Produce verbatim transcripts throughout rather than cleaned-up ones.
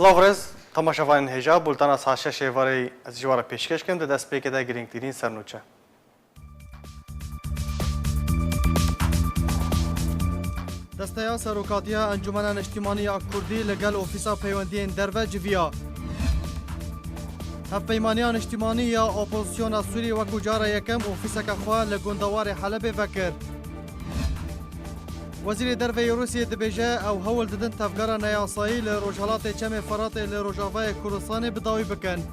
Silav rêz, temaşevanên hêja, bultena saet şeş êvarê ez ji we re pêşkêş kim, di destpêkê de girîngtirîn sernûçe. Desteya Serokatiya Encûmena Niştimanî ya Kurdî li gel Ofîsa Peywendiyên Derve civiya. Hevpeymaniya Niştimanî ya Opozisyona Sûrî wekû cara yekem ofîseke xwe li gundewarê Helebê vekir. Wezîrê Derve yê Rûsiyê dibêje, ew hewl didin tevgera neyasayî li rojhelatê Çemê Feratê li rojavayê Kurdistanê bi dawî bikin.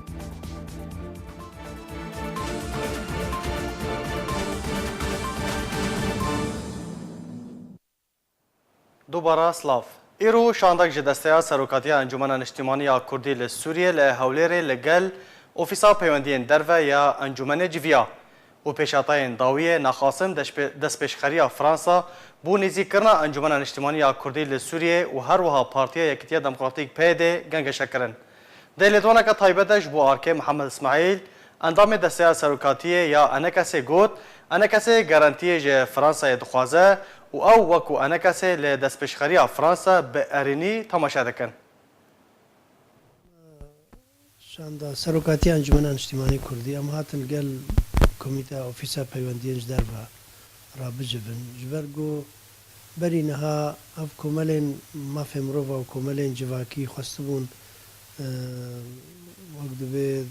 Dubara silav. Îro şandek ji desteya Serokatiya Encûmena Niştimanî ya Kurdî li Sûriyê li Hewlêrê li gel Ofîsa Peywendiyên Derve ya Encûmenê civiya û pêşhatayên dawiyê naxastin deşpê-, destpêşxeriya Fransa bo nêzîkkirina Encûmena Niştimanî ya Kurdî li Sûriyê û her wiha Partiya Yekîtiya Demokratîk P Y D gengeşe kirin. Di lêdwaneke taybet de ji bo arkê Mihemed Îsmaîl, endamê Desteya Serokatiyê ya ENKSê got, ENKSê garantiyê ji Fransayê dixwaze û ew wekû ENKSê li destpêşxeriya Fransa bi erênî temaşe dikin. Şanda Serokatiya Encûmena Niştimanî Kurdî, em hatin gel Komîteya Ofîsa Peywendiyên ji Derve rabicivin. Ji ber ku berî niha ev komelên mafê mirova û komelên civakî xwestibûn, e, wek divê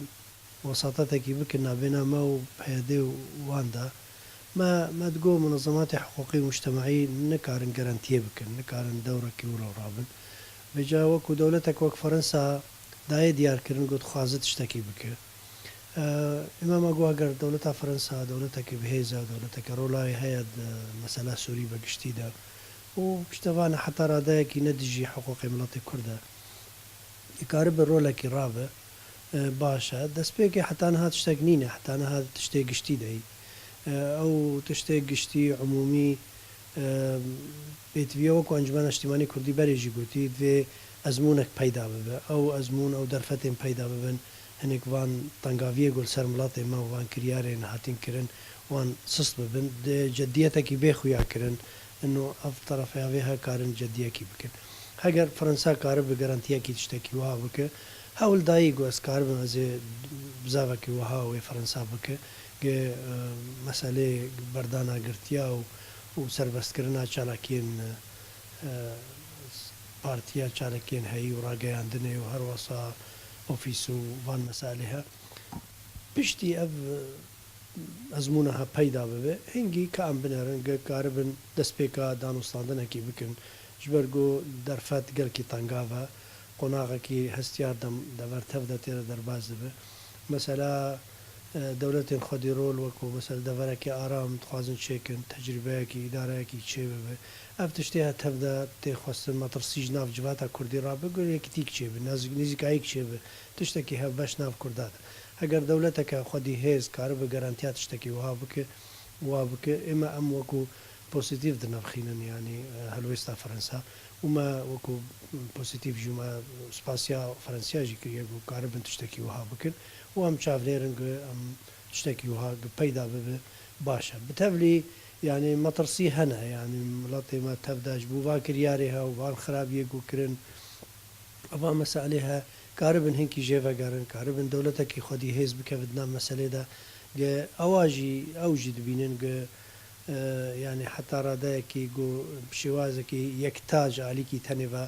wesatetekî bikin nabêna me û P Y D û wan de. Me, me digot munezematê hiqûqî û mujtemaî nikarin garantiyê bikin, nikarin dewrekî wilo rabin. Vêca wekû dewletek wek Fransa dayê diyar kirin, got, dixwaze tiştekî bike. Ê me, me got, eger dewleta Fransa dewletekî bi hêz e, dewleteke roleyê heye di mesela Sûrî be giştî de û piştevana heta radeyekî ne dijî hiqûqê miletê Kurd e, dikaribe rolekî rabe, e, baş e. Destpêkê heta niha tiştek nîne, heta niha tiştê giştî de yî. E, ew tiştê giştî, umûmî, e, pêtiviya wekû Encûmena Niştimanî Kurdî berê jî gotî, divê ezmûnek peyda bibe. Ew ezmûn, ew derfetên peyda bibin, hinek van tengaviyê ku li ser miletê me û van kiryarên hatîn kirin, wan sist bibin. Di cediyetekî bê xuya kirin. Ino ev terefeya vê he karin cediyekî bikin. Heger Fransa karibe garantiyekî tiştekî wiha bike, hewl dayî ku ez karibim, ez ê bizavekî wiha wê Fransa bike, ge, e, meselê berdana girtiya û, û serbestkirina çalakiyên, e, partiya çalakiyên heyî û rageyandinê û her wesa ofîs û van meselê he. Piştî ev, e, ezmûna he peyda bibe, hingî ka em binerin, ge karibin destpêka danûstandinekî bikin. Ji ber ku derfet gelkî tengav e, qonaxekî hestiyar dem-, dever tev de tê de derbas dibe. Mesela, e, dewletên xwedî rol wekû mesela deverekê aram dixwazin çêkin, tecrîbeyekî, îdareyekî çêbibe. Ev tiştê he tev de tê xwestin, metirsî ji nav civata Kurdî rabe, ku yekitîk çêbe, nazik-, nîzîkayîk çêbe, tiştekî hevbeş nav Kurda de. Heger dewleteke xwedî hêz karibe garantiya tiştekî wiha bike, wa bike, ê me em wekû pozîtîf dinirxînin, yanî, e, helwêsta Fransa û me wekû pozîtîf jî me spasiya Fransiya jî kiriye ku karibin tiştekî wiha bikin û em çavnêr in ku em tiştekî wiha ku peyda bibe baş e. Bi tevlî, yanî metirsî hene, yanî miletê me tev de ji bo van kiryarê he û van xirabiyê ku kirin, eva meselê he, karibin hinkî jê vegerin, karibin dewletekî xwedî hêz bikeve di nav meselê de. Ge ewa jî, ew jî dibînin ge, e, yanî heta radeyekî ku bi şêwazekî yekta ji alîkî tenê ve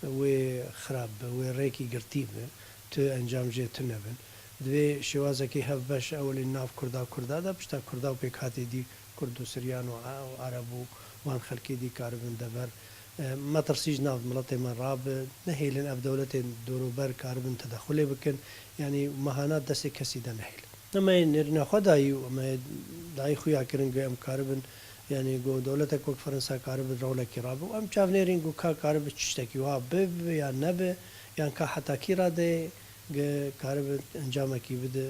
wê xirab be, wê rêkî girtî be, tu encam jê tune bin. Divê şêwazekî hevbeş ewilî nav Kurda, Kurda de, pişta Kurda û pêkhatê dî Kurd û Siryan û A-, û Ereb û van xelkê dî karibin dever, e, metirsî ji nav miletê me rabe, nehêlin ev dewletên dorûber karibin tedexulê bikin, yanî mehana destê kesî de nehêlin. Em ê nêrîna xwe dayî û em ê dayî xuya kirin ku em karibin, yanî ku dewletek wek Fransa karibe rewlekî rabe û em çavnêrîn ku ka karibe tiştekî wiha bibe yan nebe, yan ka heta kî radeyê ge karibe encamekî bide,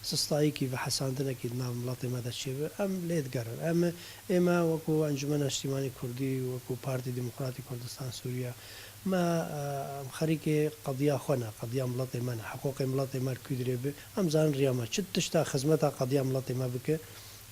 sistayîkî ve hesandinekî di nav miletê me de çêbe, em lê digerin. Em, ê me wekû Encûmena Niştîmanî Kurdî, wekû Partî Demokratî Kurdistan Sûriye, me, e, em xerîkê qediya xwe ne, qediya miletê me ne, hiqûqê miletê me li kû dirê be. Em zanin riya me çi tişta xizmeta qediya miletê me bike,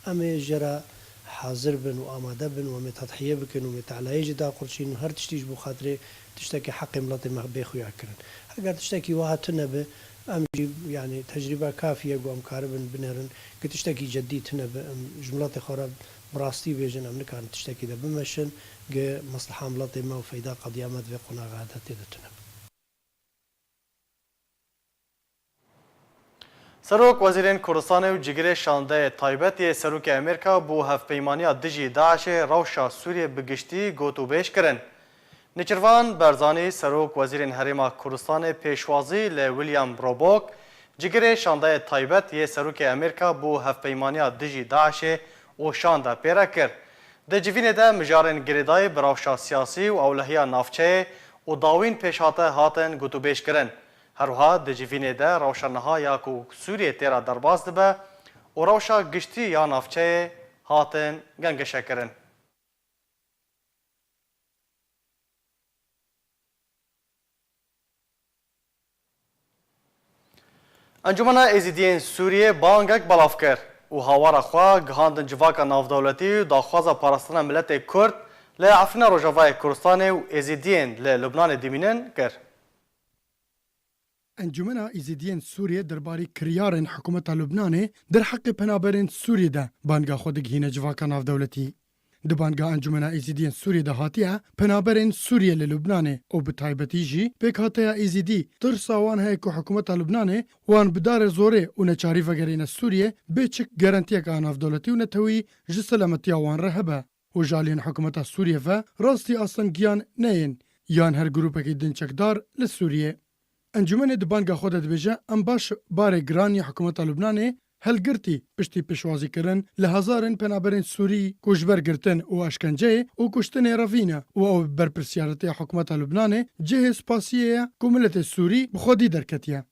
em ê jê re hazir bin û amade bin û em ê tedhiye bikin û em ê telayê jî daqurçînin û her tiştî ji bo xatirê tiştekî heqê miletê me bê xuya kirin. Eger tiştekî wiha tune be, em jî, yanî, tecrîbe kafî ye ku em karibin binêrin. Ku tiştekî ceddî tune be, em ji miletê xwe re bi rastî bêjin, em nikarin tiştekî de bimeşin, ku mesleha miletê me û feyda qediya me di vê qonaxa de tê de tune be. Serok Wezîrên Kurdistanê û cigirê şandeyê taybet yê Serokê Amerîka bo hevpeymaniya dijî DAIŞê rewşa Sûriyê bi giştî gotûbêj kirin. Nêçîrvan Barzanî, Serok Wezîrên Herêma Kurdistanê pêşwazî li William Robock, cigirê şandeyê taybet yê Serokê Amerîka bo hevpeymaniya dijî DAIŞê û şanda pê re kir. Di civînê de mijarên girêdayî bi rewşa siyasî û ewlehiya navçeyê û dawîn pêşhate hatin gotûbêj kirin. Her wiha di civînê de rewşa niha ya ku Sûriyê tê re derbas dibe û rewşa giştî ya navçeyê hatin gengeşekirin. Encûmena Êzidiyên Sûriyê bangek belav kir û hawara xwe gihandin civaka navdewletî û daxwaza parastina miletê Kurd li Efrîna Rojavayê Kurdistanê û Êzidiyên li Lubnanê dimînin kir. Encûmena Êzidiyên Sûriyê derbarî kiryarên hikûmeta Lubnanê derheqê penaberên Sûriyê de banga xwe digihîne civaka navdewletî. Di banga Encûmena Êzidiyên Sûriyê de hatiye, penaberên Sûriyê li Lubnanê û bi taybetî jî pêkhateya Êzidî tirsa wan heye ku hikûmeta Lubnanê wan bi darê zorê û neçarî vegerîne Sûriyê bê çi garantiyeka navdewletî û netewî ji selametiya wan re hebe û ji aliyên hikûmeta Sûriyê ve rastî astengiyan neyên yan her grûpekî din çekdar li Sûriyê. Encûmenê di banga xwe de dibêje, em baş barê giran ya hikûmeta Lubnanê hilgirtî piştî pêşwazîkirin li hezarên penaberên Sûrî ku ji ber girtin û eşkenceyê û kuştinê revîne û ew berpirsiyaretiya hikûmeta Lubnanê cihê spasiyê ye ku miletê Sûrî bi xwedî derketiye.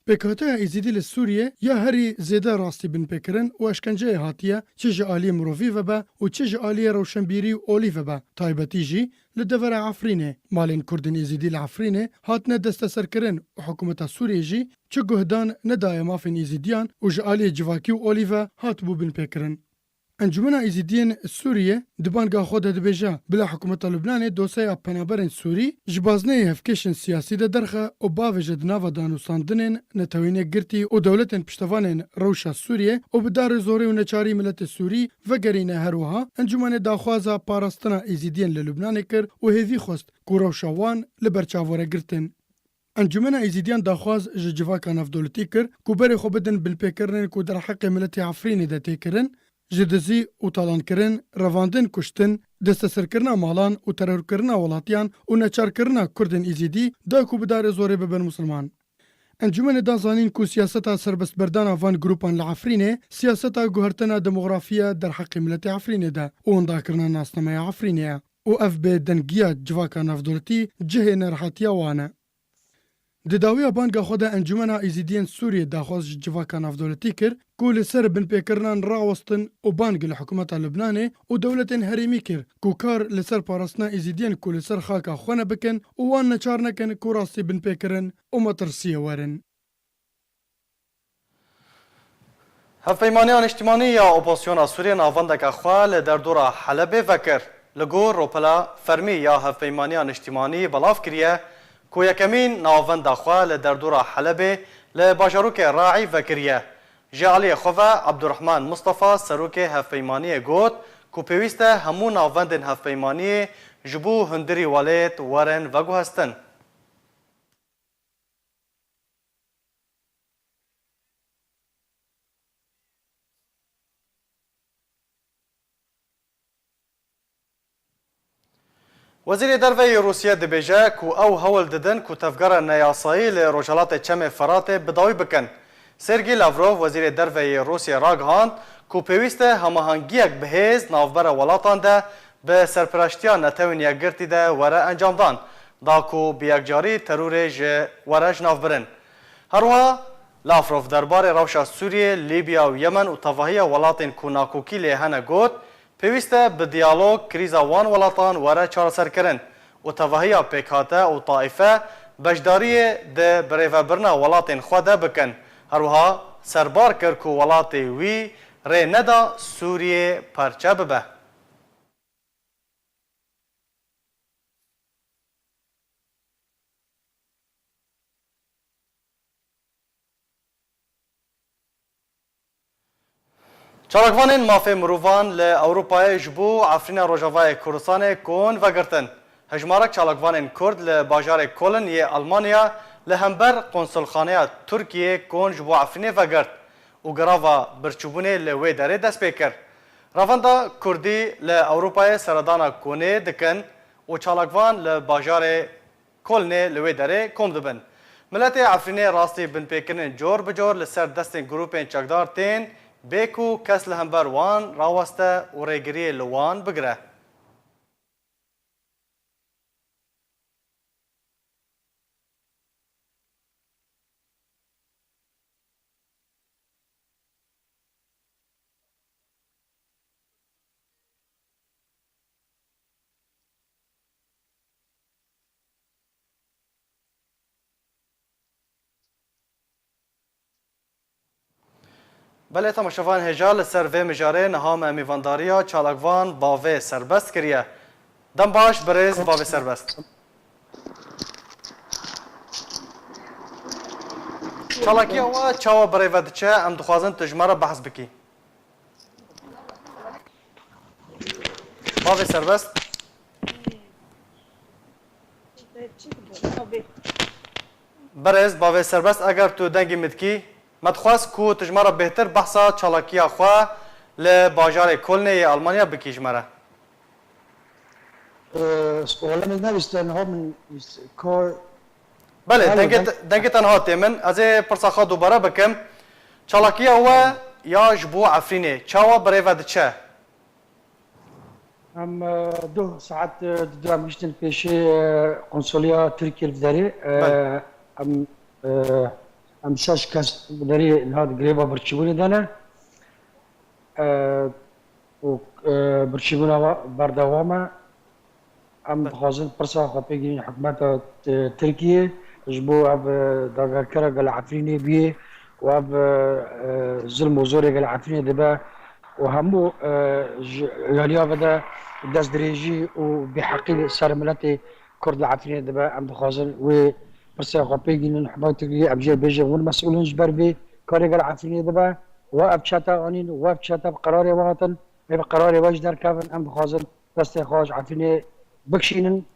Pêkhateya Êzidî li Sûriyê ya herî zêde rastî binpêkirin û eşkenceyê hatiye, çi ji aliyê mirovî vebe û çi ji aliyê rewşenbîrî û olî vebe, taybetî jî li devera Efrînê. Malên Kurdên Êzidî li Efrînê hatine desteserkirin û hikûmeta Sûriyê jî çi guhdan nedaye mafên Êzidiyan û ji aliyê civakî û olî ve hatibû binpêkirin. Encûmena Êzidiyên Sûriyê di banga xwe de dibêje, bila hikûmeta Lubnanê dosyeya penaberên Sûrî ji bazneyê hevkêşên siyasî de derxe û bavêje di nava danûstandinên Netewên Yekgirtî û dewletên piştevanên rewşa Sûriyê û bi darê zorê û neçarî miletê Sûrî vegerîne. Her wiha Encûmenê daxwaza parastina Êzidiyên li Lubnanê kir û hêvî xwest ku rewşa wan li ber çav were girtin. Encûmena Êzîdiyan daxwaz ji civaka navdewletî kir ku berê xwe bidin binpêkirinên ku derheqê miletê Efrînê de tê kirin, ji dizî û talankirin, revandin, kuştin, desteserkirina malan û terorkirina welatiyan û neçarkirina Kurdên Êzîdî da ku bi darê zorê bibin misilman. Encûmenê da zanîn ku siyaseta serbestberdana van grûpan li Efrînê siyaseta guhertina demografiya derheqê miletê Efrînê de û windakirina nasnameya Efrînê ye û ev bêdengiya civaka navdewletî cihê nerehatiya wan e. Di dawiya banga xwe de Encûmena Êzîdiyên Sûriyê daxwaz ji civaka navdewletî kir ku li ser binpêkirinan rawestin û bang li hikûmeta Lubnanê û dewletên herêmî kir ku kar li ser parastina Êzîdiyên ku li ser xaka xwe ne bikin û wan neçar nekin ku rastî binpêkirin û metirsiyê werin. Hevpeymaniya Niştimanî ya Opozisyona Sûriyê navendeke xwe li derdora Helebê vekir. Li gor rûpela fermî ya Hevpeymaniya Niştimanî belav kiriye ku yekemîn navenda xwe li derdora Helebê li bajarokê Raî vekiriye. Ji aliyê xwe ve Abdurrahman Mustafa, serokê Hevpeymaniyê, got ku pêwîst e hemû navendên Hevpeymaniyê ji bo hundirî welêt werin veguhestin. Wezîrê Derve yê Rûsya dibêje ku ew hewl didin ku tevgera neyasayî li Rojhilatê Çemê Feratê bi dawî bikin. Sergî Lavrov, Wezîrê Derve yê Rûsya, ragihand ku pêwîst e hemahengiyek bi hêz navbera welatan de bi serpiraştiya Netewên Yekgirtî de were encamdan, da ku bi yekcarî terorê ji were jinavbirin. Herwiha Lavrov derbarê rewşa Sûriyê, Lîbya û Yemen û tevahiya welatên ku nakokî lê hene got, pêwîst e bi diyalog krîza wan welatan were çareserkirin û tevahiya pêkhate û taîfe beşdariyê di birêvebirina welatên xwe de bikin. Herwiha serbar kir ku welatê wî rê neda Sûriyê parçe bibe. Çalakvanên mafê mirovan li Ewropayê ji bo Efrîna Rojavayê Kurdistanê kon vegirtin. Hejmarek çalakvanên Kurd li bajarê Koln yê Almanya li hember konsulxaneya Tirkiyê kon ji bo Efrînê vegirt û grava birçîbûnê li wê derê dest pê kir. Revenda Kurdî li Ewropayê seredana konê dikin û çalakvan li bajarê Kolnê li wê derê kom dibin. Miletê Efrînê rastî binpêkirinên cor bi cor li ser destên grûpên çekdar tên, bê ku kes li hember wan raweste û rêgiriyê li wan bigire. Belê, temaşevan hêja, li ser vê mijarê niha me mêvandariya çalakvan Bavê Serbest kiriye. Dem baş, birêz Bavê Serbest. Çalakiya we çawa bi rê ve diçe, em dixwazin tu ji me re behs bikî. Bavê Serbest. Birêz Bavê Serbest, eger tu dengê min dikî, me dixwest ku tu ji me re bêhtir behsa çalakiya xwe li bajarê Kolnê yê Almanya bikî ji me re. Ee, Wele min nevîst, niha min nivîst, ko- Belê, Alo, dengê deng- te, dengê te niha tê min. Ez ê pirsa xwe dubare bikim. Çalakiya we ya ji bo Efrînê çawa bi rê ve diçe? Em, e, duh saet, e, di du em giştin pêşê, e, konsoliya Tirkiyê li derê. E, Belê. Em, e, em şeş kes li derê niha di greva birçîbûnê de ne. E, û, e, birçîbûna wa berdewam e. Em Belê. dixwazin pirsa xwe pê girîn hikûmeta, e, Tirkiyê ji bo ev, e, dagirkera gel Efrînê bûye û ev, e, e, zilm û zorê gel Efrînê dibe û hemû, e, ji yaliya ve de destdirêjî û bêheqî li ser miletê Kurd li Efrînê dibe. Em dixwazin wê pirsê xwe pê gînin hikûmeta Tirkiyê, em jê bêjin, hûn mesûl in ji ber vê karê gel Efrînê dibe. We ev çete anîn, we ev çete bi qerarê we hatin, ê bi qerarê we jî derkevin. Em dixwazin destê xwe ji Efrînê bikişînin,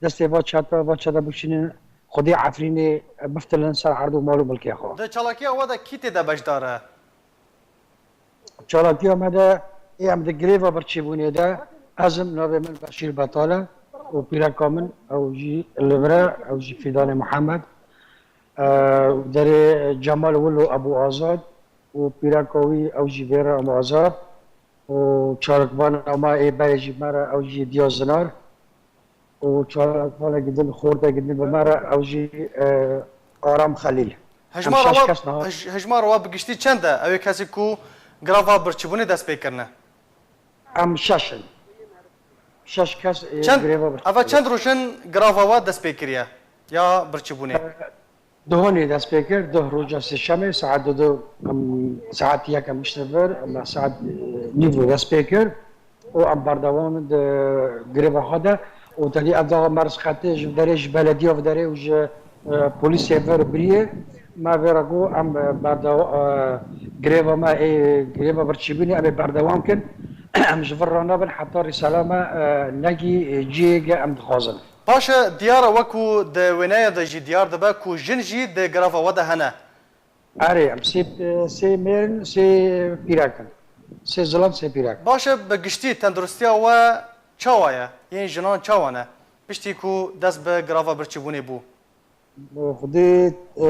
destê va çete, va çete bikişînin, xwedî Efrînê biftilin ser erd û mal û milkê xwe. Di çalakiya we de kî tê de beşdar e? Çalakiya me de, ê em di greva birçîbûnê de, ez im, navê min Beşîr Betal e û pîreka min, ew jî li vir e, ew jî Fîdanê Mihemed. E, derê Cemal Wilo Ebû Azad û pîreka wî, ew jî vê re Ebû Azad. û çalakvana me ê berê jî me re, ew jî Diya Zinar û çalakvanekî din, xortekî din bi me re, ew jî, e, Aram Xelîl. Em Hejmara şeş we, kes niha hej-, hejmara we bi giştî çend e? Ew ê kesê ku grava birçîbûnê dest pê kirine? Em şeş in. Şeş kes ê Çend, greva bir eve çend roj in grava we dest pê kiriye ya birçîbûnê? Duhonê dest pê kir, duh roja sêşemê, saet du, em, saet yek em giştin vir, em saet, e, nîv dest pê kir û em berdewam in di greva xwe de û tenê ev daxa me rizqetê ji derê, ji belediya ve derê û ji, e, polîsê vir biriye. Me vê re got, em, e, berdewa-, e, greva me ê greva birçîbûnê em ê berdewam kin. Em ji vir ranabin heta rîsala me, e, negî, e, cihê ge em dixwazin. Baş e, diyar e, wekû di wêneya de jî diyar dibe ku jin jî di greva we de hene. Erê, em sê, sê mêr in, sê pîrek in. Sê zilam, sê pîrek. Baş e, bi giştî tenduristiya we çawa ye? Yên jinan çawa ne? Piştî ku dest bi greva birçîbûnê bû. Xwedê, e,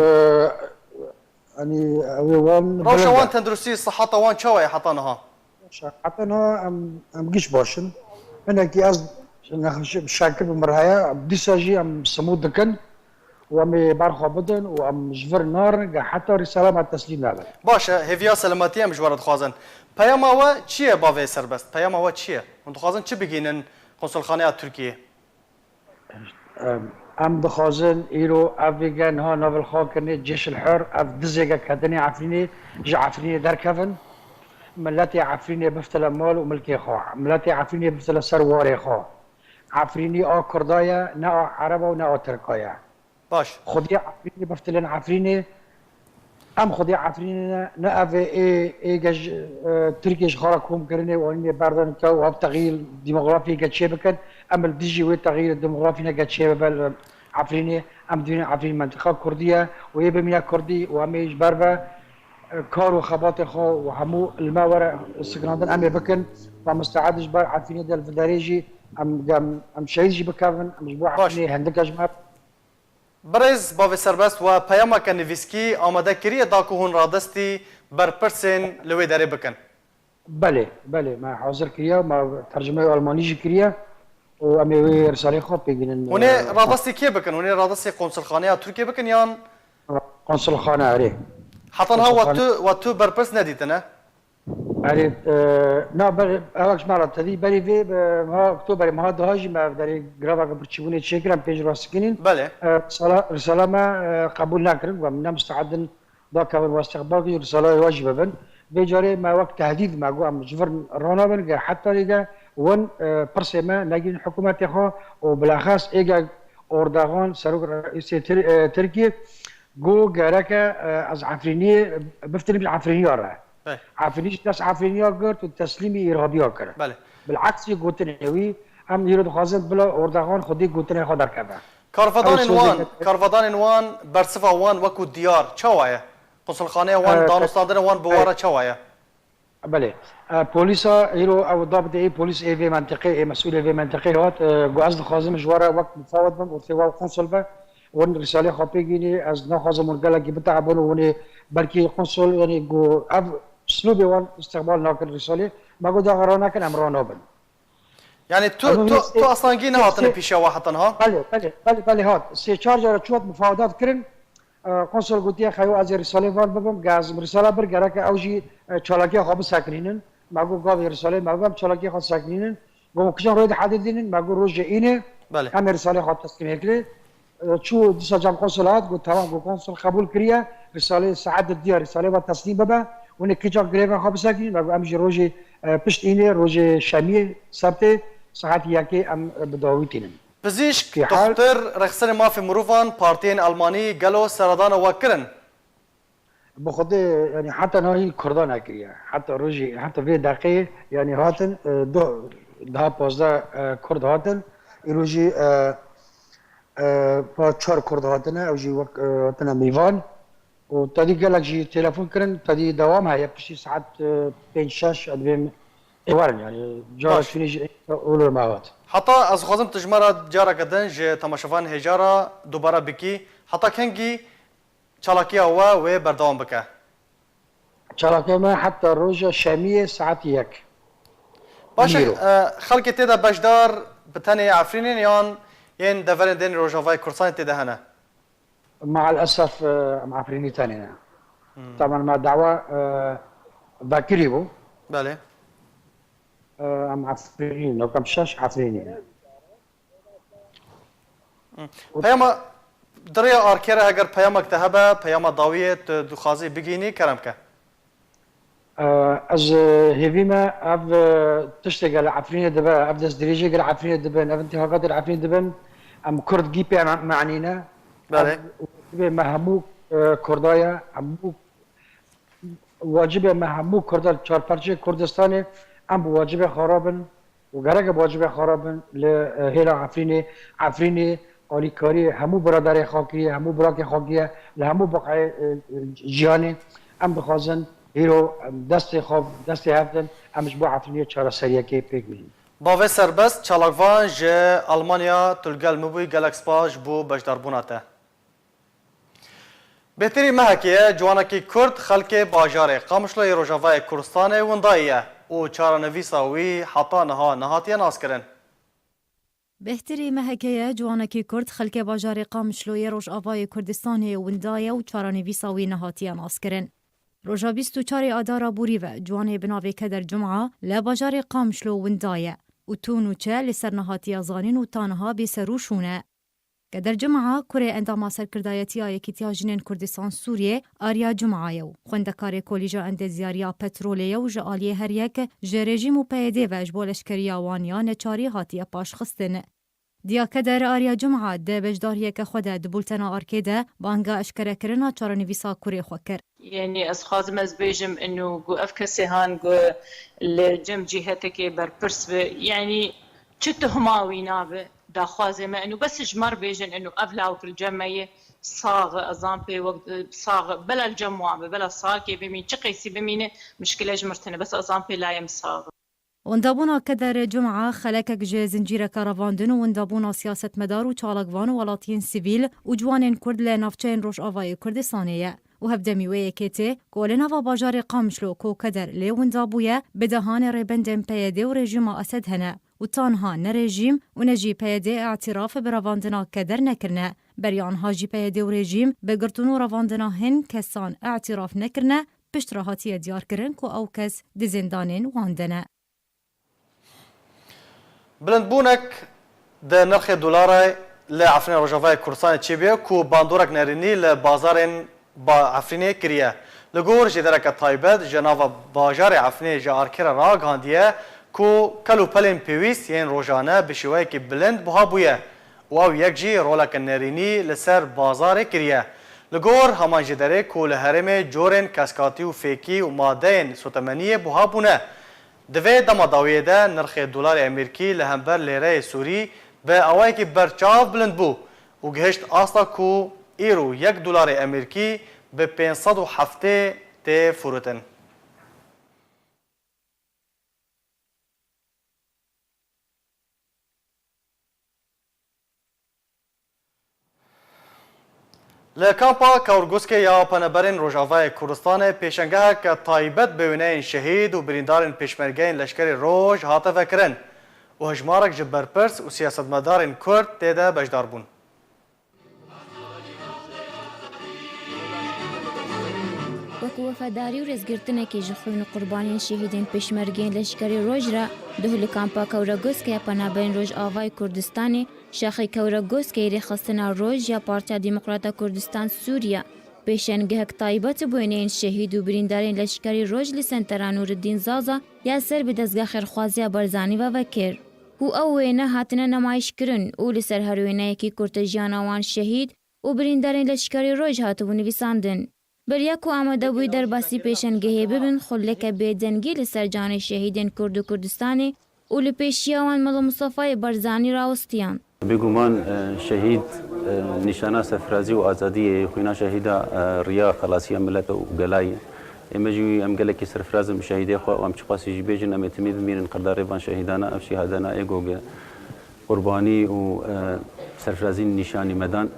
Yanî, ew ê wan Rewşa bilind wan e. Tenduristî, siheta wan çawa ye heta niha? Heta niha em, em giş baş in. Hinekî ez nexweşî şekir bi min re heye, dîsa jî em simût dikin û em ê berxwe bidin û em ji vir narin, ge heta rîsala me teslîm nabin. Baş e, hêviya selametiyê em ji we re dixwazin. Peyama we çi ye, bavê serbest? Peyama we çi ye? Hûn dixwazin çi bigihînin konsulxaneya Tirkiyê? Em, em dixwazin îro ev vêge niha nav li xwe kirinê, Cêş el Hur, ev dizêge ketinê Efrînê, ji Efrînê derkevin. Miletê Efrînê biftile mal û milkê xwe. Miletê Efrînê biftile ser warê xwe. Efrînî a Kurda ye, ne a Ereba û ne a Tirka ye. Baş. Xwedî Efrînê biftilin Efrînê. Em xwedî Efrînê ne, ne ev ê, ê, ê ge ji, e, Tirkiyê ji xwe re kom kirinê û anînê berdan ke û ev texîr demografî ge çê bikin. Em li dijî wê texîrê demografî ne ge çê bibe li Efrînê. Em divînin Efrîn mentiqa Kurdî ye û ê bimîne Kurdî û em ê ji ber ve, e, kar û xebatê xwe û hemû li me were sikinandin em ê bikin. Em misteed ji ber Efrînê de li vê derê jî em, em, em şehîd jî bikevin, em ji bo Baş. Efrînê hindike ji me Birêz bavê serbest we peyameke nivîskî amade kiriye da ku hûn radestî berpirsên li wê derê bikin? Belê, belê, me hazir kiriye, me tercumeyê almanî jî kiriye û em ê wê risaleyê xwe pêk bînin. Hûn ê radestî kê bikin? Hûn ê radestî konsulxaneya Tirkiyê bikin yan? Konsulxane, erê. Heta niha we tu, we tu berpirs nedîtine? Erê, e, na ber, ew ji me re tevî berî vê, e, meha Oktoberê, meha duha jî me ev derê graveke birçîbûnê çêkir, em pê jî re sikinîn. Belê. E, risala, risala me, e, qebûl nekirin, we em ne mistehedin da kevin we istiqbal kirin, risala we jî bibin. Vê carê me wek tehdîd me got, em ji vir ranabin, ge heta lê de win, e, pirsê me negîrin hikûmetê xwe û bilexes êge Ordaxan, serok reîsê Tir-, e, Tirkiyê, got gereke, e, ez Efrîniyê, biftirînim ji Efrîniya re. Hey. Efrînî ji dest Efrîniya girt û teslîmî Îrhabiya kir. Belê. Bileksî gotinê wî, em îro dixwazin bila Ordaxan xwedî gotinê xwe derkeve. Karvedanên Ew wan, sozê karvedanên wan, bersiva wan wekû diyar çawa ye? Konsulxaneya wan, e, danûstandina wan bi wan re çawa ye? Belê. E, polîsa îro ew da bide ê polîs ê vê mentiqê, ê mesûlê vê mentiqê hat, e, got, ez dixwazim ji we re wek mufawet bim û tê we qonsol be. Win rîsalê xwe pê gînî, ez naxwazim hûn gelekî biteebin û hûn ê belkî qonsol, yanî got, ev uslûbê wan îstiqbal nakin rîsalê. Me got, daxa ranekin, em ranabin. Yani tu, Ev tu, hîs tu ê, aslangî ê, nehatine ê, pîşe we heta niha? Belê, belê, belê, belê hat. Sê çar cara çû hat mufawedat kirin. E, konsol gotiye, xeyo ez ê rîsalê van bibim, ge ez rîsala bir gereke ew jî, e, çalakiya xwe bisekinînin. Me got gavê rîsalê me bibim, çalakiya xwe sekinînin. Got kijan rojê dihedidînin, me got rojê înê, Belê. Em ê rîsalê xwe teslîm hêkirê. E, çû dîsa cem konsol hat, got, "Temam," got, "konsol qebûl kiriye, rîsalê saet diya rîsalê ve teslîm bibe, hûn ê kîjan grevên xwe bisekinîn?" Me got, "Em jî rojê, e, pişt înê, rojê şemiyê, sebtê, saet yekê em, e, bi dawî tînin." Pizîşk, Fîhal. Doxtir, rexsirê mafê mirovan, partiyên Almanî gelo seredana we kirin? Bi Xwedê, yanî heta niha hîn Kurda nekiriye. Heta rojî, heta vê deqê, yanî hatin, e, du, daha pazdeh, e, Kurd hatin. Îro jî, e, e, pa çar Kurd hatine, ew jî wek, e, hatine mêvan. Û tedî gelek jî telefon kirin, tedî dewam heye, piştî saet, e, pênc şeş, ez dibêm ê werin, yanî cara Baş. Çûnî jî olur me hat. Heta ez dixwazim tu ji me re careke din ji temaşevanên hêja re dubare bikî, heta kengî Çalakiya we wê berdewam bike. Çalakiya me heta roja şemiyê saet yek. Baş e, Nîro. E, xelkê tê de beşdar bi tenê Efrînê ne yan yên deverên din Rojavayê Kurdistanê tê de hene? Mael esef, e, em Efrînî tenê ne. Hmm. Taban me dawa, e, vekirî bû. Belê. E, em Efrînî ne, kam şeş Efrînî ne. Peyama, di rêya arkê re heger peyamek te hebe, peyama dawiyê tu dixwazî bigihînî, kerem ke. E, ez, e, hêvî me ev, e, tiştê gel Efrînê dibe, ev destdirêjê gel Efrînê dibin, ev intîhakatê li Efrînê dibin, em Kurd gî pê me, me enîne. Belê. Ev wacibê me hemû, e, Kurda ye, hemû Wacibê me hemû Kurda li çar parçeyê Kurdistanê, em bi wacibê xwe re bin û gereke bi wacibê xwe re bin li, e, hêla Efrînê. Efrînê alîkariyê hemû biraderê xwe kiriye, hemû birakê xwe kiriye, li hemû biqeyê, e, e, cîhanê. Em dixwazin hîro, em destê xwe, destê hev din, em ji bo Efrînê çareseriyekê pêk bînin. Bavê Serbest, çalakvan ji Almanya, tu li gel min bûyî, gelek spas ji bo beşdarbûna te. Bêhtirî mehekê ye, ciwanekî Kurd xelkê bajarê Qamişlo yê Rojavayê Kurdistanê windayî ye û çarenivîsa wî heta niha nehatiye naskirin. Bêhtirî mehekê ye, ciwanekî Kurd xelkê bajarê Qamişlo yê Rojavayê Kurdistanê winda ye û çarenivîsa wî nehatiye naskirin. Roja bîst û çarê Adara borî ve, ciwanê bi navê Keder Cuma li bajarê Qamişlo winda ye û tû nûçe li ser nehatiye zanîn û ta niha bê ser û şûn e. Keder Cuma, kurê endama serkirdayetiya Yekîtiya Jinên Kurdistan Sûriyê, Arya Cuma ye û xwendekarê Kolîja Endezyariya Petrolê ye û ji aliyê her yek ji rejîm û P Y D ve ji bo leşkeriya wan ya neçarî hatiye paşxistin. Diya Keder Arya Cuma di beşdariyeke xwe de di bultena arkê de banga eşkerekirina çarenivîsa kurê xwe kir. Yanî ez xwazim ez bêjim inu ku ev kesê han ku li cem cîhetekê berpirs bi, yanî çi tuhma wî nabe, daxwazê me inu bes ji me re bêjin inu ev lawik li cem me ye, sax e, ez an pê wek, sax e, bela li cem wan be, bela salkê bimîn, çi qeysî bimîne, mişkile ji mir tine, bes ez an pê layê min sax e. Windabûna Keder Cuma xelekek ji zincîreke revandin û windabûna siyasetmedar û çalakvan û welatiyên sivîl û ciwanên Kurd li navçeyên Rojavayê Kurdistanê ye û hevdemî wê yekê tê ku li nava bajarê Qamişlo ku Keder lê winda bûye, bi dehanê rêbendên P Y D û rejîma Esed hene û tanha ne rejîm û ne jî P Y D îtiraf bi revandina Keder nekirine. Beriya niha jî P Y D û rejîm bi girtin û revandina hin kesan îtiraf nekirine, piştre hatiye diyarkirin ku ew kes di zîndanên wan de ne. Bilindbûnek di nirxê dolarê li Efrînê Rojavayê Kurdistanê çêbûye ku bandorek nerînî li bazarên ba-, Efrînê kiriye. Li gor jêdereke taybet ji nava bajarê Efrînê ji Arkerê ragihandiye ku kel û pelên pêwîst yên rojane bi şêweyekî bilind buha bûye û ew yek jî roleke nerînî li ser bazarê kiriye. Li gor heman jêderê ku li herêmê corên keskatî û fêkî û madeyên sotemeniyê buha bûne, Di vê dema dawiyê de nirxê dolarê Amerîkî li hember lêreyê Sûrî bi awayekî berçav bilind bû û gihişt asta ku îro yek dolarê Amerîkî bi pênc sed û heftê tê firotin. Li kampa Kewrguskê ya Penaberên Rojavayê Kurdistanê pêşengeheke taybet bi wêneyên şehîd û birîndarên pêşmergeyên Leşkerê Roj hate vekirin û hejmarek ji berpirs û siyasetmedarên Kurd tê de beşdar bûn. Wek wefedarî û rêzgirtinekê ji xwîn û qurbaniyên şehîdên pêşmergeyên Leşkerê Roj re, duh li kampa Kewrguskê ya Penaberên Rojavayê Kurdistanê, şaxê Kewrguskê yê Rêxistina Roj ya Partiya Demokrata Kurdistan Sûriye, pêşengehek taybet bi wêneyên şehîd û birîndarên Leşkerê Roj li Sentera Nûreddîn Zaza ya ser bi dezga xêrxwaziya Barzanî ve vekir û ew wêne hatine nemayîşkirin û li ser her wêneyekî kurte jiyana wan şehîd û birîndarên Leşkerê Roj hatibû nivîsandin. Beriya ku amadebûyî derbasî pêşengehê bibin, xuleke bêdengî li ser canê şehîdên Kurd û Kurdistanê û li pêşiya wan Mela Mustafayê Barzanî rawistiyan. Bêguman, e, şehîd, e, nîşana serfirazî û azadiyê ye, xwîna şehîda, e, riya xelasiya milet û gelayê. Ême jî em gelekî serfiraz in bi şehîdê xwe û em çiqasî jî bêjin, em ê timî bimînin qedarê van şehîdana, ev şehîdana ê goge. Qurbanî û, e, serfirazî nîşanî me dan.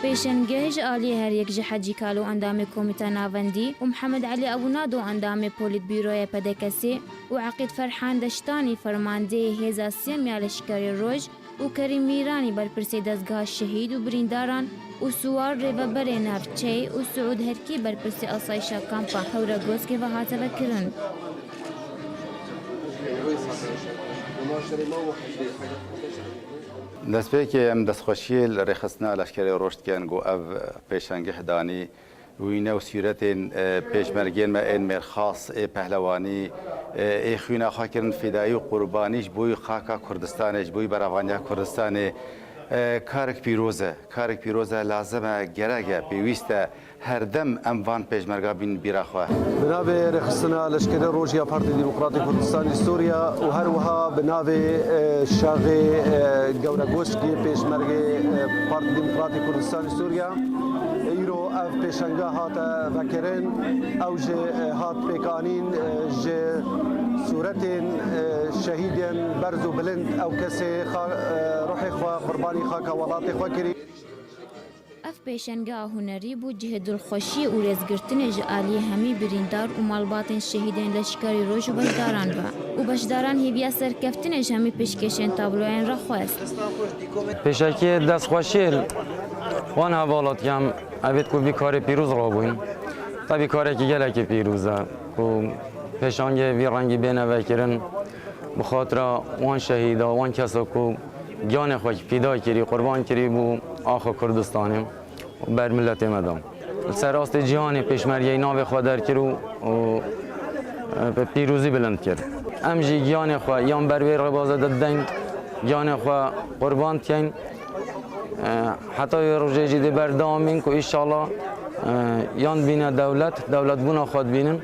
Pêşengeh ji aliyê her yek ji Hecî Kalo endamê Komîta Navendî û Mihemed Elî Ebûnado endamê Polîtbîroya P D K S ê û Eqîd Ferhan Deştanî fermandeyê Hêza Siyem ya Leşkerê Roj, û Kerîm Mîranî berpirsê dezgeha şehîd û birîndaran û Siwar rêveberê navçeyê û Siûd Herkî berpirsê asayîşa kampa Hewragoskê ve hate vekirin. Destpêkê em destxweşiyê li rêxistina Leşkerê Roj dikin ku ev pêşengeh danî Wîne û sûretên, e, pêşmergên me ên mêrxas, ê pehlewanî, e, ê xwîna xwe kirin fîdayî û qurbanî ji bo xaka Kurdistanê, ji bo berevaniya Kurdistanê, e, karek pîroz e. Karek pîroz e, lazim e, gerek e, pêwîst e. Her dem em van pêşmerga bînin bîra xwe. Bi navê Rêxistina Leşkerê Roj ya Partî Demokratîk Kurdistanê Sûriye û her wiha bi navê, e, şaxê, e, Gewregoskê Pêşmergê, e, Partî Demokratîk Kurdistanê Sûriye. Îro ev pêşenge hate vekirin, ew jî, e, hat pêkanîn, e, ji sûretên, e, şehîdên berz û bilind ew kesê xa-, e, ruhê xwe qurbanî xaka welatê xwe kirî. Ev pêşengeha hunerî bû cihê dilxweşiyê û rêzgirtinê ji aliyê hemî birîndar û malbatên şehîdên Leşkerî Roj û beşdaran ve û beşdaran hêviya serkeftinê ji hemî pêşkêşên tabloyan re xwest. Pêşakiyê destxweşiyê li wan hevalatiyan evêt ku vî karê pîroz rabûyn. Tevî karekî gelekî pîroz e ku pêşangê vî rengî bêne vekirin. Bi xatira wan şehîda, wan kesa ku giyanê xwe fîda kirî, qurban kirî bo axa Kurdistanê û ber miletê me de. Li ser astê cîhanê pêşmergeyî navê xwe derkir û, û, e, bi pîrozî bilind kir. Em jî giyanê xwe yan ber wê rêbaze de didin, giyanê xwe qurban dikeyn. E, heta wê rojê jî dê berdewam bîn ku înşallah, e, yan dibîne dewlet, dewletbûna xwe dibînin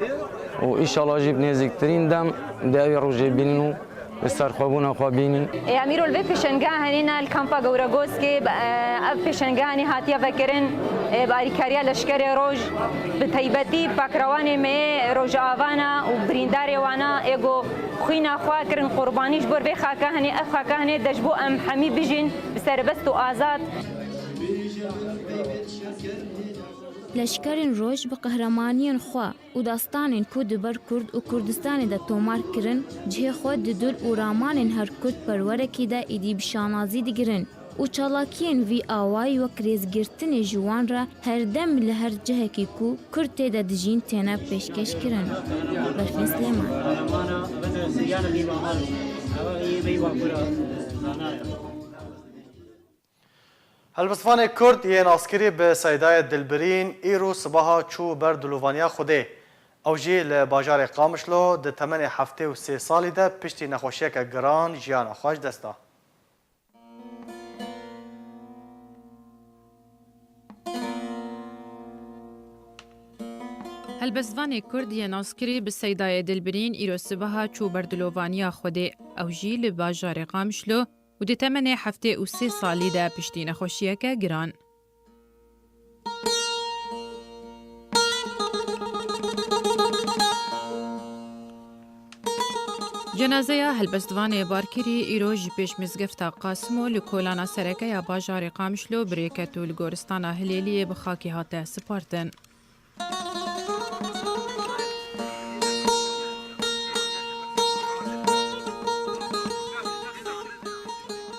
û înşallah jî bi nêzîktirîn dem dê ew rojê bînin û li ser xwebûna xwe bînin. E, em îro li vê pêşengeha henê ne li kampa Gewregoskê, e, ev pêşengeha henê hatiye vekirin, e, bi alîkariya leşkerê roj, bi taybetî pakrewanê me yê Rojavana û birîndarê wana ê ku xwîna xwe kirin qurbanî ji bo vê xaka henê, ev xaka henê de ji bo em hemî bijîn bi serbest û azad. Leşkerên roj bi qehremaniyên xwe û destanên ku di ber Kurd û Kurdistanê de tomar kirin, cihê xwe di dil û ramanên her Kurd perwerekî de êdî bi şanazî digirin û çalakiyên vî awayî wek rêzgirtinê ji wan re her dem li her cihekî ku Kurd tê de dijîn têne pêşkêş kirin. Berfin Silêman. Helbestvanê Kurd yên askirî bi Seydayê Dilbirîn îro sibaha çû ber dilovaniya Xwedê. Ew jî li bajarê Qamişlo di temenê heftê û sê salî de piştî nexweşiyeke giran jiyana xwe ji dest da. Helbestvanê Kurd yên askirî bi Seydayê Dilbirîn îro sibaha çû ber dilovaniya Xwedê. Ew jî li bajarê Qamişlo û di temenê heftê û sê salî de piştî nexweşiyeke giran. Cenazeya helbestvanê Barkirî îro ji pêş mizgefta Qasimo li kolana sereke ya bajarê Qamişlo birêket û li goristana Hilêliyê bi xakê hate sipartin.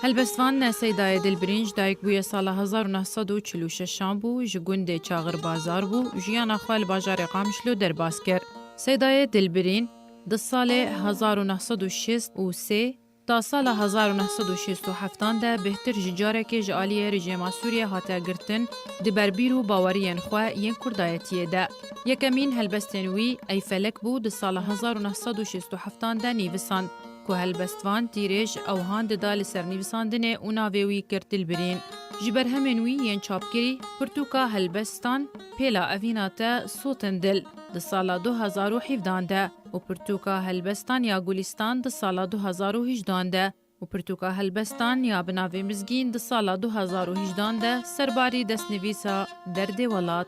Helbestvan Seydayê Dilbirîn ji dayikbûye sala hezar û neh sed û çil û şeşan bû, ji gundê Çaxir Bazar bû, jiyana xwe li bajarê Qamişlo derbas kir. Seydayê Dilbirîn di salê hezar û neh sed û şêst û sê ta sala hezar û neh sed û şêst û heftan de bêhtir ji carekê ji aliyê rejîma Sûriyê hate girtin, di ber bîr û baweriyên xwe yên kurdayetiyê de. Yekemîn helbestên wî Ey Felek bû, di sala hezar û neh sed û şêst û heftan de nivîsand, ku helbestvan tîrêj ewhan dida li ser nivîsandinê û navê wî kir Dilbirîn. Ji berhemên wî yên çapkirî, pirtûka helbestan Pêla Evîna Te Sotin Dil di sala du hezar û hevdan de û pirtûka helbestan ya Gulîstan di sala du hezar û hejdan de û pirtûka helbestan ya bi navê Mizgîn di sala du hezar û hejdan de serbarî destnivîsa Derdê Welat.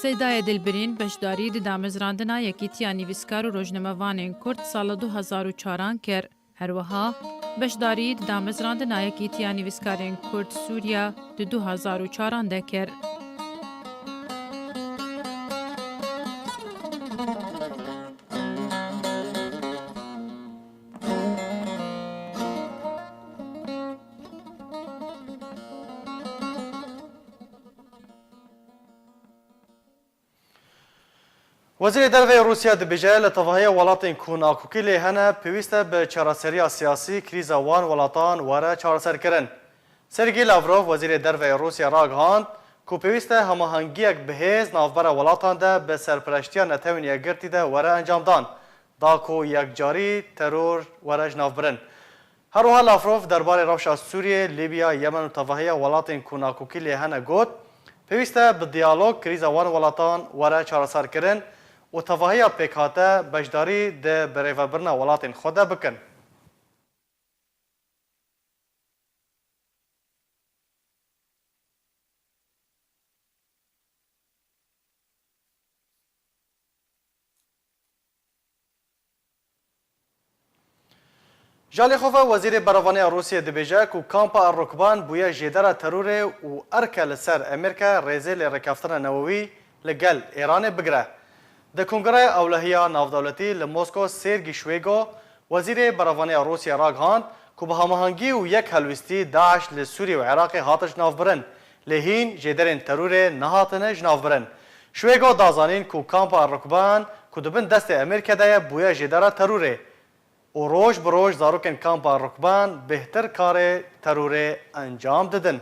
Seydayê Dilbirîn beşdarî di damezrandina Yekîtiya Nivîskar û Rojnamevanên Kurd sala du hezar û çaran kir. Her wiha beşdarî di damezrandina Yekîtiya Nivîskarên Kurd Sûriya di du hezar û çaran de kir. Wezîrê Derve yê Rûsya dibêje, li tevahiya welatên ku nakokî lê hene, pêwîst e bi çareseriya siyasî krîza wan welatan were çareserkirin. Sergî Lavrov, Wezîrê Derve yê Rûsya ragihand ku pêwîst e hemahengiyek bihêz navbera welatan de bi serpereştiya Netewên Yekgirtî de were encamdan, da ku yekcarî teror were jinavbirin. Her wiha Lavrov derbarê rewşa Sûriyê, Lîbya, Yemen û tevahiya welatên ku nakokî lê hene got, pêwîst e bi diyalog krîza wan welatan were çareserkirin û tevahiya pêkhate beşdarî di birêvebirina welatên xwe de bikin. Ji alî xwe ve Wezîrê Berevanî ya Rûsiyê dibêje ku kampa El-Rukban bûye jêdera terorê û erke li ser Amerîka rêzê lê rêkeftina newewî li gel Îranê bigire. Di Kongreya Ewlehiya Navdewletî li Mosko Sergî Şwêgo, Wezîrê Berevanî ya Rûsya ragihand ku bi hemahengî û yek helwîstî DAIŞ li Sûriyê û Iraqê hate jinavbirin, lê hîn jêderên terorê nehatine jinavbirin. Şwêgo da zanîn ku kampa Rukban ku di bin destê Amerîkê de ye bûye jêdera terorê û roj bi roj zarokên kampa Rukban bêhtir karê terorê encam didin.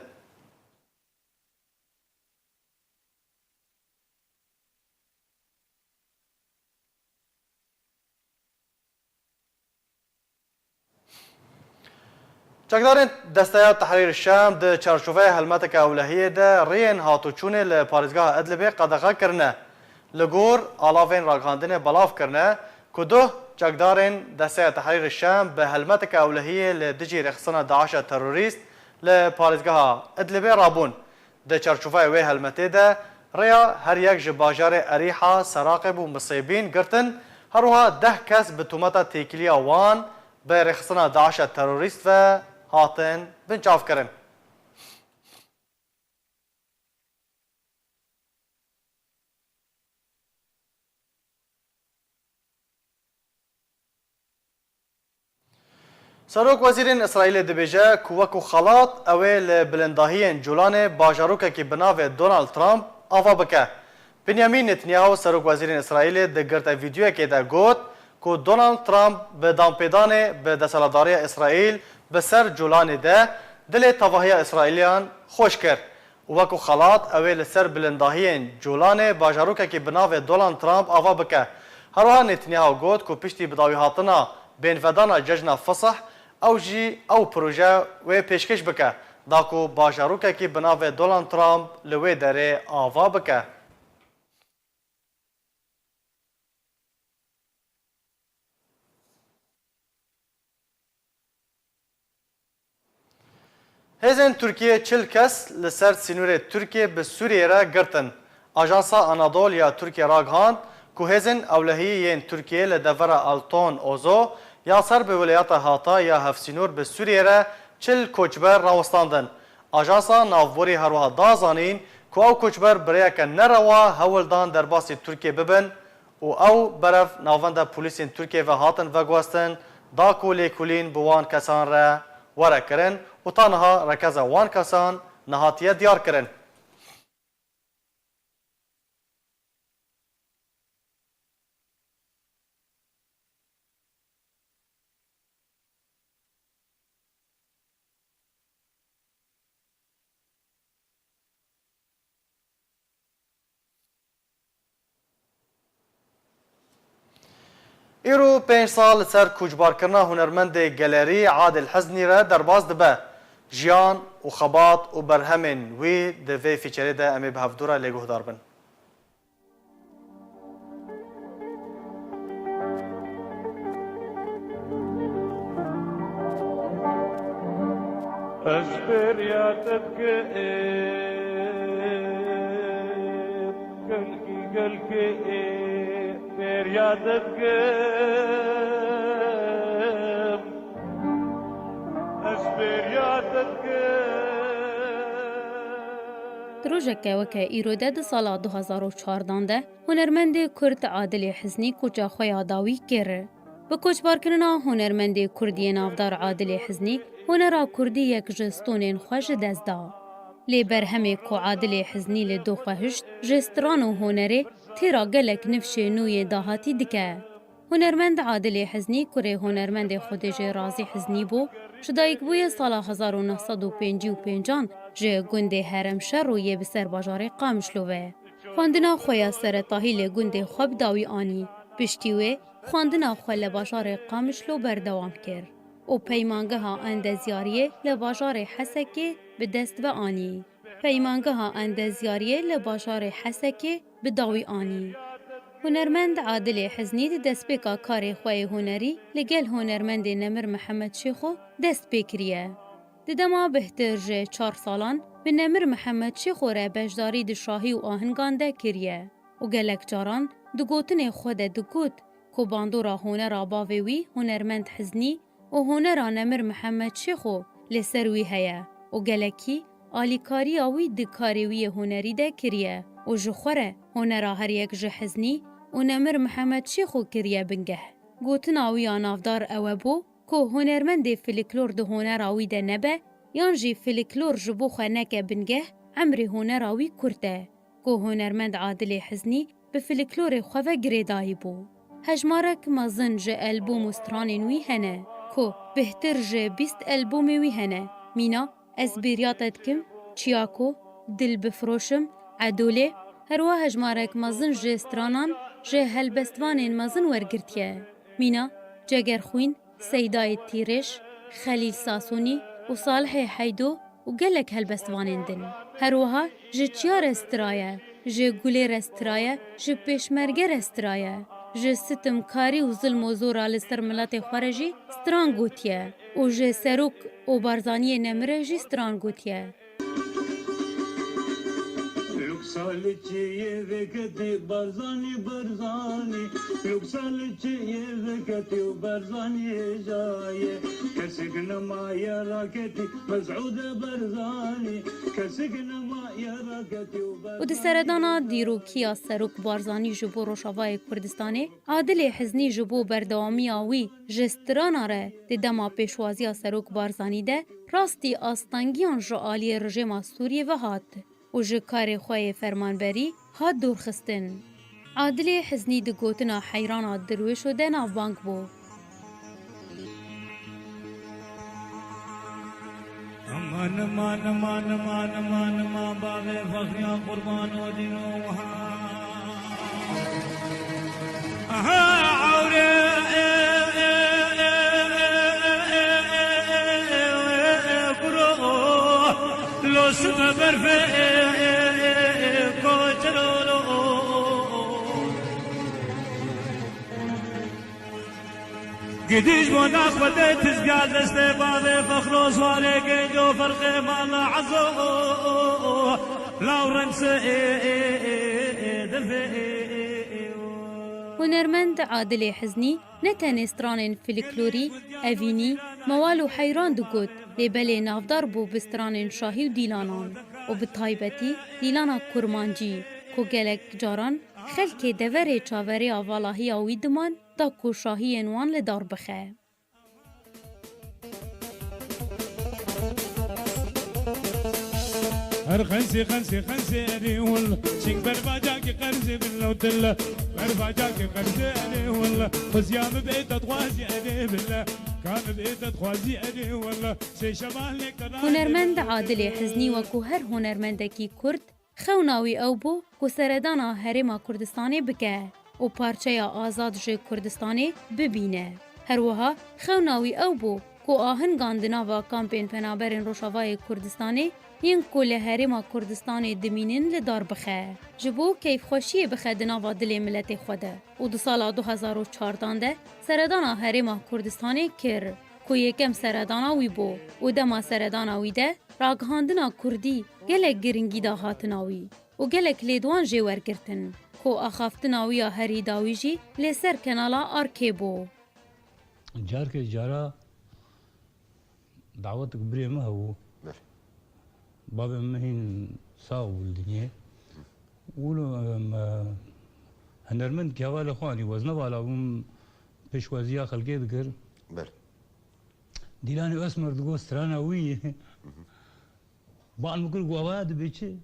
Çekdarên Desteya Tehrîr Şam di çarçoveya helmeteke ewlehiyê de rêyên hatûçûnê li parêzgeha Idlibê qedexe kirine. Li gor alavên ragihandinê belav kirine ku duh çekdarên Desteya Tehrîr Şam bi helmeteke ewlehiyê li dijî rêxistina DAIŞa terorîst li parêzgeha Idlibê rabûn. Di çarçoveya wê helmetê de rêya her yek ji bajarê Erîha, Seraqeb û Misêbîn girtin, her wiha deh kes bi tometa têkiliya wan bi rêxistina DAIŞa terorîst ve hatin binçavkirin. Serok Wezîrên Îsraîlê dibêje ku wekû xelat ew ê li bilindahiyên Colanê bajarokekî bi navê Donald Trump ava bike. Benyamin Netanyahu, Serok Wezîrên Îsraîlê di girtevîdeyoyekê de got ku Donald Trump bi danpêdanê bi desthilatdariya Îsraîl bi ser Colanê de dilê tevahiya Îsraîliyan xweş kir û wekû xelat ew ê li ser bilindahiyên Colanê bajarokekî bi navê Donald Trump ava bike. Her wiha Netanyahu got ku piştî bidawîhatina bêhnvedana Cejna Fisih, ew jî ew proje wê pêşkêş bike, da ku bajarokekî bi navê Donald Trump li wê derê ava bike. Hêzên Tirkiyê çil kes li ser sînorê Tirkiyê bi Sûriyê re girtin. Ajansa Anadolu ya Tirkiye ragihand ku hêzên ewlehiyê yên Tirkiyê li devera Alton Ozo ya ser bi weleyata Hatay ya hevsînor bi Sûriyê re çil koçber rawestandin. Ajansa navborî her wiha da zanîn ku ew koçber bi rêyeke nerewa hewl dan derbasî Tirkiyê bibin û ew berev navenda polîsên Tirkiyê ve hatin veguhestin, da ku lêkolîn bi wan kesan re were kirin û ta niha rekeza wan kesan nehatiye diyar kirin. Îro pênc sal li ser koçbarkirina hunermendê gelerî Adil Hiznî re derbas dibe. Jiyan û xebat û berhemên wî di vê fîçerê de em ê bi hevdû re lê guhdar bin. Ez bêriya te dikim, gelkî gelkî bêriya te dikim. Ez bêriya te dikim. Di rojeke weke îro de di sala du hazar û çardan de hunermendê Kurd Adilê Hiznî koça xwe ya dawî kir. Bi koçbarkirina hunermendê Kurd yê navdar Adilê Hiznî, hunera Kurdî yek ji stonên xwe ji dest da. Lê berhemê ku Adilê Hiznî li doxwe hişt, ji stran û hunerê têra gelek nifşê nû yê dahatî dike. Hunermend Adilê Hiznî kurê hunermendê Xwedêjê Razî Hiznî bû, ji dayikbûyê sala hezar û neh sed û pêncî û pêncan ji gundê Heremşer rûyê bi ser bajarê Qamişlo ve. Xwendina xwe ya seretahî li gundê xwe bi dawî anî. Piştî wê xwendina xwe li bajarê Qamişlo berdewam kir û peymangeha endezyariyê li bajarê Hesekê bi dest ve anî. Peymangeha endezyariyê li bajarê Hesekê bi dawî anî. Hunermend Adilê Hiznî di destpêka karê xwe yê hunerî li gel hunermendê Nemir Mihemed Şêxo dest pê kiriye. Di dema bihtir ji çar salan bi Nemir Mihemed Şêxo re beşdarî di şahî û ahingan de kiriye û gelek caran di gotinê xwe de digot ku bandora honera bavê wî hunermend Hiznî û honera Nemir Mihemed Şêxo li ser wî heye û gelekî alîkariya wî di karê wî yê hunerî de kiriye û ji xwe re honera her yek ji Hiznî û Nemir Mihemed Şêxo kiriye bingeh. Gotina wî ya navdar ewe bû ku hunermendê filiklor di honera wî de nebe yan jî filiklor ji bo xwe neke bingeh, emrê honera wî kurt e. Ku hunermend Adilê Hiznî bi filiklorê xwe ve girêdayî bû. Hejmarek mezin ji elbûm û stranên wî hene, ku bêhtir ji bîst elbûmê wî hene, mîna Ez bêriya te dikim, Çiyako, Dil bifiroşim, Edolê, herwiha hejmarek mezin ji stranan ji helbestvanên mezin wergirtiye, mîna Cegerxwîn, Seydayê Tîrêj, Xelîl Sasûnî, û Salihê Heydo û gelek helbestvanên din. Her wiha ji çiya re stiraye, ji gulê re stiraye, ji pêşmerge re stiraye. Ji sitimkarî û zilm û zora li ser miletê xwe re jî stran gotiye û ji Serok û Barzaniyê nemire jî stran gotiye. Luksa li çiyê veketî Barzanî, Barzanî. Luksa li çiyê veketî û Barzanî hêja ye. Kesik nemaye raketî Mesûde Barzanî. Kesik nemaye raketî û Barzanî. Û di seredana dîrokî ya Serok Barzanî ji bo Rojavayê Kurdistanê, Adilê Hiznî ji bo berdewamiya wî ji strana re di dema pêşwaziya Serok Barzanî de rastî astengiyan ji aliyê rejêma Sûriyê ve hat û ji karê xwe yê fermanberî hat dûrxistin. Adilê Hiznî di gotina Heyrana Dirwêşo de navbang bû. Aman, aman, aman, aman, aman, aman, bavê fexriya qurban o dîno wiha. Aha, awre, e, e, e, bro, lo sime berfe, e, e, e, koçero, lo. Gidîş bona xwe de tizga destê bavê fexro zwarê gênco ferqê mala ezo. Lawrence, e, e, e, e, dilfê, e, e, e, o. Hunermend Adilê Hiznî ne tenê stranên folklorî, evînî, mewal û heyran digot, lê belê navdar bû bi stranên şahî û dîlanan û bi taybetî dîlana kurmancî, ku gelek caran xelkê deverê çaverêya valahiya wî diman, da ku şahiyên wan li dar bixe. Her xensê, xensê, xensê erê willa. Çing bervaca ki qerzê billa û tilla. Bervaca ki qerzê erê willa. Xwezya mi bê te dixwazî erê billa. Ka mi bê te dixwazî erê willa. Sê şevalê qeranê. Hunermend Adilê Hiznî wekû her hunermendekî Kurd, xewna wî ew bû ku seredana Herêma Kurdistanê bike û parçeya azad ji Kurdistanê bibîne. Her wiha xewna wî ew bû ku ahingan di nava kampên penaberên Rojavayê Kurdistanê yên ku li Herêma Kurdistanê dimînin li dar bixe. Ji bo keyfxweşiyê bixe di nava dilê miletê xwe de. Û di sala du hezar û çardan de seredana Herêma Kurdistanê kir, ku yekem seredana wî bû û dema seredana wî de ragihandina kurdî gelek giringî da hatina wî û gelek lêdwan jê wergirtin, ku axaftina wî ya herî dawî jî li ser kenala Arkê bû. Carkê cara dawetik birê min hebû. Belê. Babê min hîn sax bû li dinyê. Wilo, em, e, hunermendkî hevalê xwe anî, ez ne vala bûm pêşwaziya xelkê dikir. Belê. Dîlanê Osmer digot strana wî. Hı hı. Bal min kir, got, "Ava dibe çi?"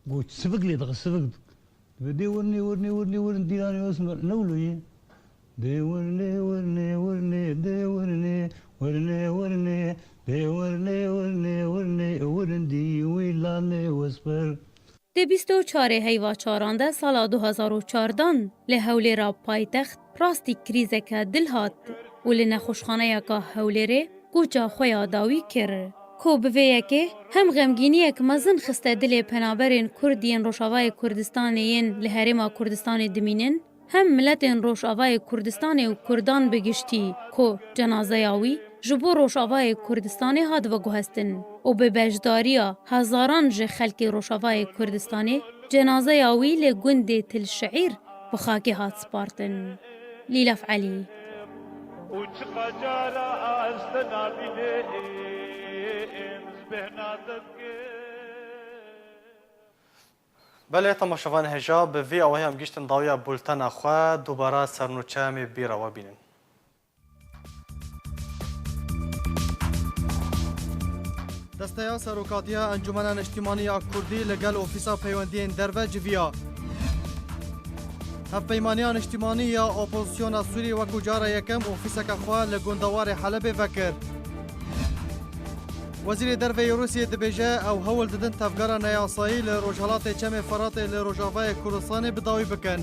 Got, "Sivik lê dixe, sivik." Dibe, "Dê wirnê, wirnê, wirnê, wirnê, dîlanê Osmer." Ne wilo ye? "Dê wirnê, wirnê, wirnê, dê wirnê, wirnê, wirnê, dê wirnê, wirnê, wirnê, wirindî wî lanê Osmer." Di bîst û çarê heyva çaran de sala du hezar û çardan li Hewlêra paytext rastî krîzeke dil hat û li nexweşxaneyeka Hewlêrê koça xwe ya dawî kir. Ku bi vê yekê hem xemgîniyek mezin xiste dilê penaberên Kurd yên Rojavayê Kurdistanê yên li Herêma Kurdistanê dimînin, hem miletên Rojavayê Kurdistanê û Kurdan bi giştî ku cenazeya wî ji bo Rojavayê Kurdistanê hat veguhestin û bi beşdariya hezaran ji xelkê Rojavayê Kurdistanê cenazeya wî li gundê Til Şeîr bi xakê hat spartin. Lîlaf Elî. û çiqa cara ez te nabînim, ez bêhna te dikim. Belê, temaşevanê hêja, bi vî awayî em gihîştin dawiya bultena xwe, dubara sernûçe em ê bîra we bînin. Desteya Serokatiya Encûmena Niştîmanî ya Kurdî li gel Ofîsa Peywendiyên Derve civiya. Hevpeymaniya Niştîmanî ya Opozisyona Sûrî wekû cara yekem ofîseke xwe li gundewarê Helebê vekir. Wezîrê Derve yê Rûsiyê dibêje, ew hewl didin tevgera neyasayî li Rojhelatê Çemê Feratê li Rojavayê Kurdistanê bi dawî bikin.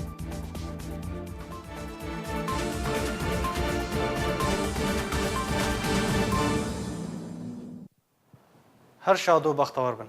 Her şad û bextewar bin.